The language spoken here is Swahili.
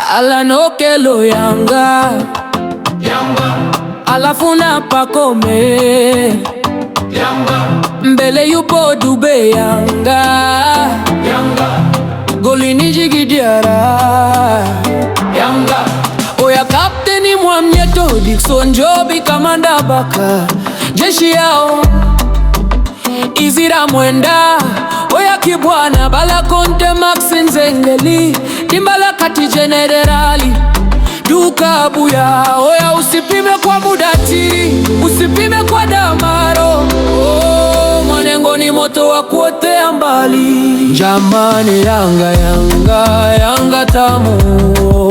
Allan Okello Yanga, alafu na Pacome mbele yupo Dube Yanga, golini Djigui Diarra. Oya kapteni Mwamnyeto, Dickson Jobi, Kamanda Baka, jeshi yao Izira Mwenda, oya Kibwana, Bala Conte, Max Nzengeli, Timbala kati jenerali Duka Abuya. Oya usipime kwa Mudatiri, usipime kwa Damaro. Oh, Mwanengo ni moto wa kuotea mbali. Jamani, Yanga Yanga Yanga tamu.